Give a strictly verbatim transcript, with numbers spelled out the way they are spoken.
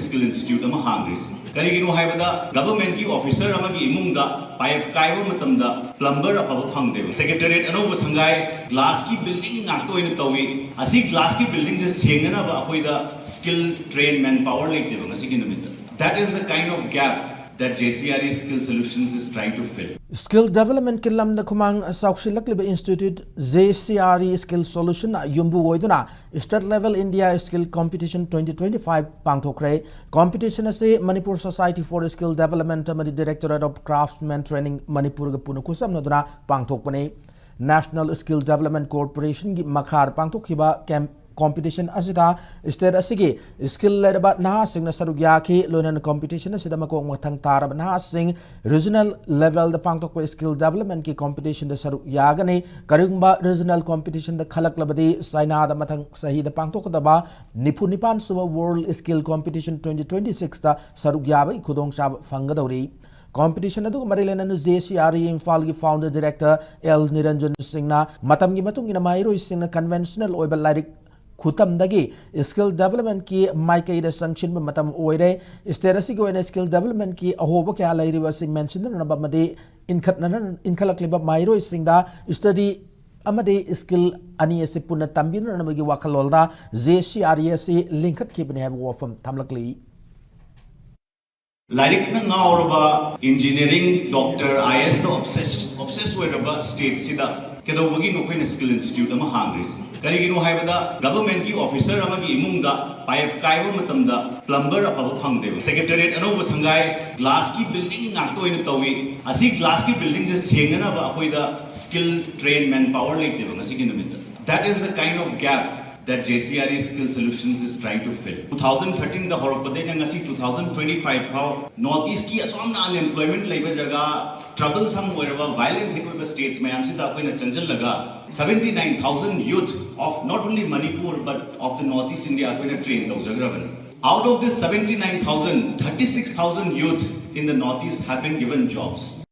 Skill institute ꯑꯃ ꯍꯥꯡꯈ꯭ꯔꯤꯁꯦ꯫ ꯀꯔꯤꯒꯤꯅꯣ ꯍꯥꯏꯕꯗ ꯒꯚꯔꯟꯃꯦꯟꯠꯀꯤ ꯑꯣꯐꯤꯁꯔ ꯑꯃꯒꯤ ꯏꯃꯨꯡꯗ ꯄꯥꯏꯞ ꯀꯥꯏꯕ ꯃꯇꯝꯗ ꯄ꯭ꯂꯝꯕꯔ ꯑꯐꯕ ꯐꯪꯗꯦꯕ꯫ ꯁꯦꯀ꯭ꯔꯦꯇꯦꯔꯤꯌꯦꯠ ꯑꯅꯧꯕ ꯁꯪꯒꯥꯏ ꯒ꯭ꯂꯥꯁꯀꯤ ꯕꯤꯜꯗꯤꯡ ꯉꯥꯛꯇ ꯑꯣꯏꯅ ꯇꯧꯏ꯫ ꯑꯁꯤ ꯒ꯭ꯂꯥꯁꯀꯤ ꯕꯤꯜꯗꯤꯡꯁꯦ ꯁꯦꯡꯅꯅꯕ ꯑꯩꯈꯣꯏꯗ ꯁ꯭ꯀꯤꯜ ꯇ꯭ꯔꯦꯟ ꯃꯦꯟ ꯄꯥꯋꯔ ꯂꯩꯇꯦꯕ ꯉꯁꯤꯒꯤ ꯅꯨꯃꯤꯠꯇ꯫ That is the kind of gap that J C R E Skill Solutions is trying to fill. Skill ꯗꯦꯕꯂꯞꯃꯦꯟꯠꯀꯤ ꯂꯝꯗ ꯈꯨꯃꯥꯡ ꯆꯥꯎꯁꯤꯜꯂꯛꯂꯤꯕ institute J C R E Skill Solution ꯌꯨꯝꯕꯨ ꯑꯣꯏꯗꯨꯅ State Level India Skill Competition twenty twenty-five ꯄꯥꯡꯊꯣꯛꯈ꯭ꯔꯦ꯫ Competition ꯑꯁꯤ Manipur Society for Skill Development ꯑꯃꯗꯤ Directorate of Craftsman Training ꯃꯅꯤꯄꯨꯔꯒ ꯄꯨꯟꯅ ꯈꯨꯠꯁꯝꯅꯗꯨꯅ ꯄꯥꯡꯊꯣꯛꯄꯅꯤ꯫ National Skill Development Corporationꯒꯤ ꯃꯈꯥꯗ ꯄꯥꯡꯊꯣꯛꯈꯤꯕ ꯀꯦꯝ ꯀꯣꯝꯄꯤꯇꯤꯁꯟ ꯑꯁꯤꯗ ꯁ꯭ꯇꯦꯠ ꯑꯁꯤꯒꯤ ꯁ꯭ꯀꯤꯜ ꯂꯩꯔꯕ ꯅꯍꯥꯁꯤꯡꯅ ꯁꯔꯨꯛ ꯌꯥꯈꯤ꯫ ꯂꯣꯏꯅꯅ ꯀꯣꯝꯄꯤꯇꯤꯁꯟ ꯑꯁꯤꯗ ꯃꯀꯣꯛ ꯃꯊꯪ ꯇꯥꯔꯕ ꯅꯍꯥꯁꯤꯡ ꯔꯤꯖꯅꯦꯜ ꯂꯦꯚꯦꯜꯗ ꯄꯥꯡꯊꯣꯛꯄ ꯁ꯭ꯀꯤꯜ ꯗꯦꯕꯂꯞꯃꯦꯟꯠꯀꯤ ꯀꯣꯝꯄꯤꯇꯤꯁꯟꯗ ꯁꯔꯨꯛ ꯌꯥꯒꯅꯤ꯫ ꯀꯔꯤꯒꯨꯝꯕ ꯔꯤꯖꯅꯦꯜ ꯀꯣꯝꯄꯤꯇꯤꯁꯟꯗ ꯈꯜꯂꯛꯂꯕꯗꯤ ꯆꯥꯏꯅꯥꯗ ꯃꯊꯪ ꯆꯍꯤꯗ ꯄꯥꯡꯊꯣꯛꯀꯗꯕ ꯅꯤꯐꯨ ꯅꯤꯄꯥꯟ ꯁꯨꯕ World Skill Competition twenty twenty-sixꯇ ꯁꯔꯨꯛ ꯌꯥꯕꯒꯤ ꯈꯨꯗꯣꯡꯆꯥꯕ ꯐꯪꯒꯗꯧꯔꯤ꯫ ꯀꯣꯝꯄꯤꯇꯤꯁꯟ ꯑꯗꯨꯒ ꯃꯔꯤ ꯂꯩꯅꯅ J C R E ꯏꯝꯐꯥꯜꯒꯤ ꯐꯥꯎꯟꯗꯔ ꯗꯤꯔꯦꯛꯇꯔ ꯑꯦꯜ ꯅꯤꯔꯟꯖꯟ ꯁꯤꯡꯅ ꯃꯇꯝꯒꯤ ꯃꯇꯨꯡ ꯏꯟꯅ ꯃꯍꯩꯔꯣꯏꯁꯤꯡꯅ ꯀꯟꯚꯦꯟꯁꯅꯦꯜ ꯑꯣꯏꯕ ꯂꯥꯏꯔꯤꯛ ꯈꯨꯇꯝꯗꯒꯤ ꯁ꯭ꯀꯤꯜ ꯗꯦꯕꯂꯞꯃꯦꯟꯠꯀꯤ ꯃꯥꯏꯀꯩꯗ ꯆꯪꯁꯤꯟꯕ ꯃꯇꯝ ꯑꯣꯏꯔꯦ꯫ ꯁ꯭ꯇꯦꯠ ꯑꯁꯤꯒꯤ ꯑꯣꯏꯅ ꯁ꯭ꯀꯤꯜ ꯗꯦꯕꯂꯞꯃꯦꯟꯠꯀꯤ ꯑꯍꯣꯕ ꯀꯌꯥ ꯂꯩꯔꯤꯕ ꯑꯁꯤ ꯃꯦꯟꯁꯤꯟꯅꯅꯕ ꯑꯃꯗꯤ ꯏꯟꯈꯠꯅꯅ ꯏꯟꯈꯠꯂꯛꯂꯤꯕ ꯃꯍꯩꯔꯣꯏꯁꯤꯡꯗ ꯁ꯭ꯇꯗꯤ ꯑꯃꯗꯤ ꯁ꯭ꯀꯤꯜ ꯑꯅꯤ ꯑꯁꯤ ꯄꯨꯟꯅ ꯇꯝꯕꯤꯅꯅꯕꯒꯤ ꯋꯥꯈꯜꯂꯣꯟꯗ J C R E ꯑꯁꯤ ꯂꯤꯡꯈꯠꯈꯤꯕꯅꯤ ꯍꯥꯏꯕ ꯋꯥꯐꯝ ꯊꯝꯂꯛꯂꯤ꯫ ꯂꯥꯏꯔꯤꯛꯅ ꯉꯥꯎꯔꯕ, ꯏꯟꯖꯤꯅꯤꯌꯥꯔꯤꯡ, ꯗꯣꯛꯇꯔ, ꯑꯥꯏ ꯑꯦꯁꯇ ꯑꯣꯕꯁꯦꯁ ꯑꯣꯕꯁꯦꯁ ꯑꯣꯏꯔꯕ ꯁ꯭ꯇꯦꯠꯁꯤꯗ ꯀꯩꯗꯧꯕꯒꯤ ꯅꯈꯣꯏꯅ ꯁ꯭ꯀꯤꯜ ꯏꯟꯁꯇꯤꯇ꯭ꯌꯨꯠ ꯑꯃ ꯍꯥꯡꯈ꯭ꯔꯤꯁꯦ? ꯀꯔꯤꯒꯤꯅꯣ ꯍꯥꯏꯕꯗ ꯒꯚꯔꯟꯃꯦꯟꯠꯀꯤ ꯑꯣꯐꯤꯁꯔ ꯑꯃꯒꯤ ꯏꯃꯨꯡꯗ ꯄꯥꯏꯞ ꯀꯥꯏꯕ ꯃꯇꯝꯗ ꯄ꯭ꯂꯝꯕꯔ ꯑꯐꯕ ꯐꯪꯗꯦꯕ꯫ ꯁꯦꯀ꯭ꯔꯦꯇꯦꯔꯤꯌꯦꯠ ꯑꯅꯧꯕ ꯁꯪꯒꯥꯏ ꯒ꯭ꯂꯥꯁꯀꯤ ꯕꯤꯜꯗꯤꯡ ꯉꯥꯛꯇ ꯑꯣꯏꯅ ꯇꯧꯏ꯫ ꯑꯁꯤ ꯒ꯭ꯂꯥꯁꯀꯤ ꯕꯤꯜꯗꯤꯡꯁꯦ ꯁꯦꯡꯅꯅꯕ ꯑꯩꯈꯣꯏꯗ ꯁ꯭ꯀꯤꯜ ꯇ꯭ꯔꯦꯟ ꯃꯦꯟ ꯄꯥꯋꯔ ꯂꯩꯇꯦꯕ ꯉꯁꯤꯒꯤ ꯅꯨꯃꯤꯠꯇ꯫ That is the kind of gap that J C R E Skill Solutions is trying to fill. Two thousand thirteenꯗ ꯍꯧꯔꯛꯄꯗꯩꯅ ꯉꯁꯤ two thousand twenty-five ꯐꯥꯎ ꯅꯣꯔꯠ ꯏꯁꯀꯤ ꯑꯁꯨꯝꯅ ꯑꯟꯑꯦꯝꯄ꯭ꯂꯣꯏꯃꯦꯟꯠ ꯂꯩꯕ ꯖꯒꯥ, ꯇ꯭ꯔꯕꯜꯁꯝ ꯑꯣꯏꯔꯕ, ꯚꯥꯏꯂꯦꯟꯠ ꯍꯤꯠ ꯑꯣꯏꯕ ꯁ꯭ꯇꯦꯠꯁ ꯃꯌꯥꯝꯁꯤꯗ ꯑꯩꯈꯣꯏꯅ ꯆꯪꯁꯤꯜꯂꯒ seventy nine thousand youth of not only Manipur but of the North East India ꯑꯩꯈꯣꯏꯅ train ꯇꯧꯖꯈ꯭ꯔꯕꯅꯤ꯫ Out of this seventy nine thousand, thirty six thousand youth in the North East have been given jobs.